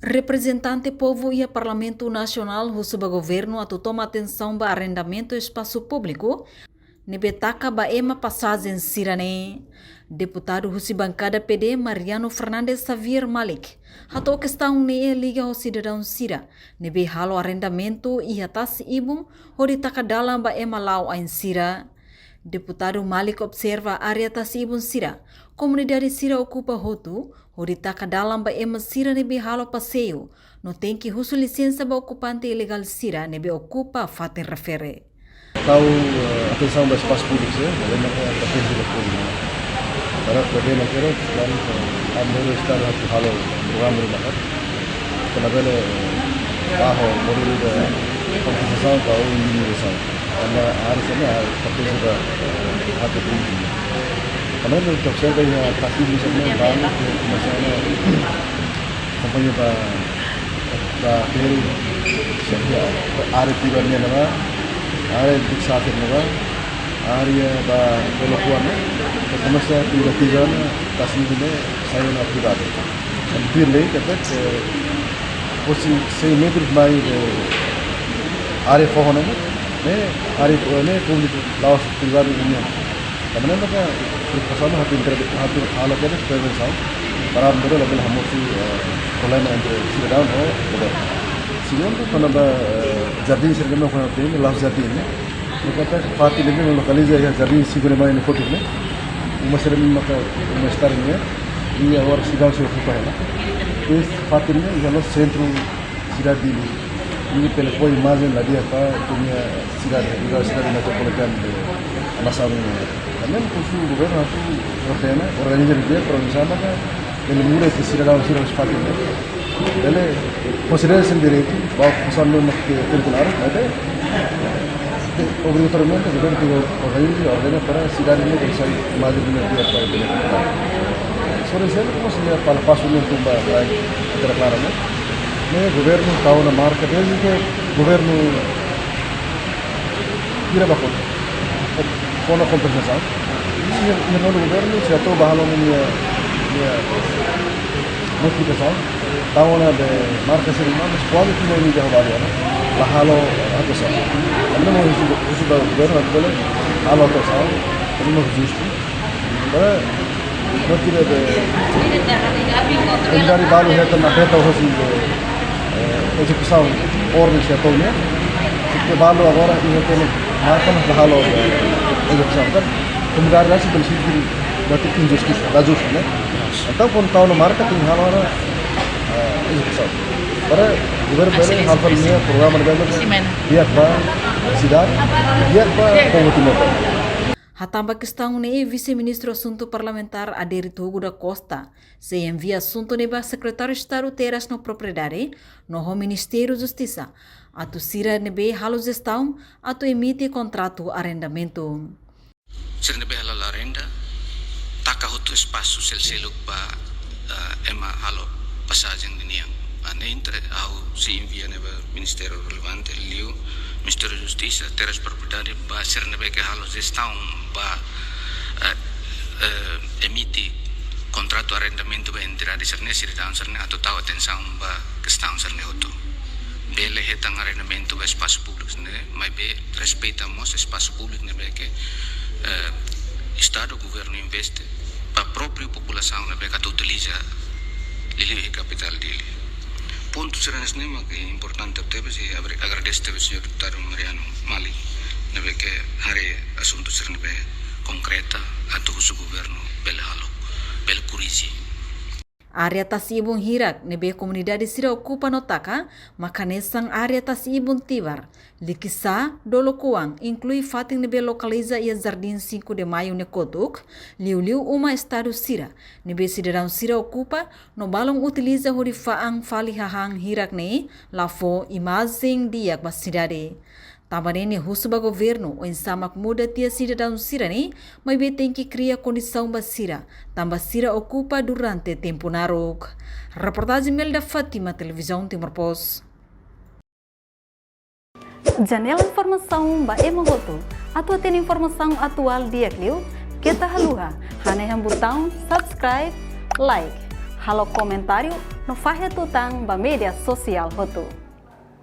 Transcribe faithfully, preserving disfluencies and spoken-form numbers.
Reprezentante povu iha Parlamentu Nasionál husu ba governu atu toma atensaun ba arrendamentu espasu públiku ne'ebé taka ba ema pasajen sira-ne'e. Deputadu husi bankada P D, Mariano Fernandes Xavier Malik, hato'o kestaun ne'e liga ho sidadaun sira ne'ebé halo arrendamentu iha tasi-ibun hodi taka dalan ba ema la'o ain sira. Deputadu Malik observa área tasi-ibun sira, komunidade sira okupa hotu, hodi taka dalan ba ema sira ne'ebé halo paseiu, no tenke husu lisensa ba okupante ilegál sira ne'ebé okupa fatin refere. Tau, eh, atensaun ba espasu públiku, eh, ba ema ke pertense ba públiku. Para problema kero, dan, eh, amero Estadu atu halo programa de bakat. Kena bele, eh, baho modelu de kompensasaun ka ou indemnizasaun. Karena harus ini, ah, pertense ba, eh, hati públiku. Karena itu observa ya, pasti bisa, eh, balu, eh, misalnya, kompañia ba, ba Peru, sehingga área pribadi ne'ebá, área di sasir ne'ebá, área ba Bolokuan, eh, komesa privatiza ona, tasi-ibun ne'e sai ona privadu. Hampir lei, kata, eh, fosi cem metros mai de área foho ne'e, ne'e área, ne'e públiku, la'ós privadu nian. Tanba ne'e maka preokupasaun atu entre, atu halo kedas prevensaun para mudar lagi hamosu, eh, problema entre sidadaun ho governu. Segundu, kona-ba, eh, jardín sira ne'ebé kona-ba la'ós jardín ne'e. Maka fatin ne'ebé lokaliza iha jardín sinku de maiu ne'e kotuk ne'e. Uma sira ne'e maka uma Estadu nian. I agora sidadaun sira okupa hela. Depois fatin ne'e iha la'ós sentru sidade Dili. Ne'e bele fó imajen la di'ak ba ita-nia sidade, ita sidade metropolitana de nasaun ne'e. Tanba ne'e husu governu atu ordena, organiza di'ak, para oinsá maka bele muda ita sidadaun sira husi fatin ne'e. Bele konsidera sendiri ba osan ne'ebé mak ke temporáriu, maibé obrigatoriamente governu tenke organiza, ordena para sidade ne'e bele sai imajen ne'e di'ak ba bele. Por ezemplu, komu se para pasu ne'e tumba, ba, entera klaru, ne'e? Ne'e governu tau ona marka, desde ke governu tira ba konta, fó ona kompensasaun. I, i, i no governu sei atu ba halo nia, nia notifikasaun, tau ona be marka sira-ne'e, mas kuandu tinan ida ho balu ona, la halo atuasaun. Ami no husu, husu ba governu atu bele halo atuasaun, ami no justu. Para no tiver de, komunidade balu hetan afeta hosi, eh, ezekusaun orden sira tau ne'e. Sira balu agora iha tinan marka mas la halo, eh, ezekusaun, kan? Komunidade la sei bele sentir, la tenke injustisa, la justu, ne'e? Entaun, kuandu tau ona marka, tenke halo ona, eh, ezekusaun. Para governu bele halo fali nia programa de governu di'ak ba sidade, di'ak ba povu Timor. Hatán ba kestaun ne'e, Vise-Ministru Asuntu Parlamentár Adérito Hugo da Costa sei envia asuntu ne'e ba Sekretáriu Estadu Terras no Propriedade, no ho Ministériu Justisa, atu sira ne'ebé halo jestaun atu emite kontratu arrendamentu. Sira ne'ebé halo arrenda, taka hotu espasu seluk-seluk ba, eh, ema halo pasajen ninian. Ah, ne'e entre ha'u sei envia ne'e ba ministériu relevante, liu Ministériu Justisa, Terras Propriedade, ba sira ne'ebé ke halo jestaun ba, eh, eh, emite kontratu arrendamentu ba entidade sira-ne'e, sidadaun sira-ne'e, atu tau atensaun ba kestaun sira-ne'e hotu. Bele hetan arrendamentu ba espasu públiku ne'e, maibé respeita mós espasu públiku ne'ebé ke, eh, Estadu, governu investe ba própriu populasaun ne'ebé ke atu utiliza liuliu iha kapitál Dili. Pontu sira-ne'e mak importante tebes, i agradese tebes señór deputadu Mariano Malik ne'ebé ke haree asuntu sira ne'ebé konkreta atu husu governu bele halo, bele korrije. Área tasi-ibun hirak ne'ebé komunidade sira okupa no taka, mak hanesan área tasi-ibun Tibar, Likisá, Dolokuan, inklui fatin ne'ebé lokaliza iha Jardín Cinco de Maio ne'e kotuk, liuliu uma Estadu sira, ne'ebé sidadaun sira okupa, no balun utiliza hodi fa'an fali hahán hirak ne'e, la fó imajen di'ak ba sidade. Tanba ne'e nia husu ba governu, oinsá mak muda tiha sidadaun sira-ne'e, maibé tenke kria kondisaun ba sira, tanba sira okupa durante tempu naruk. Reportajen Melda Fátima, Televizaun Timor Post. Janela informasaun ba ema hotu. Atu hatene informasaun atuál di'ak liu, keta haluha hanehan butaun subscribe, like, halo komentáriu no fahe tutan ba média sosiál hotu.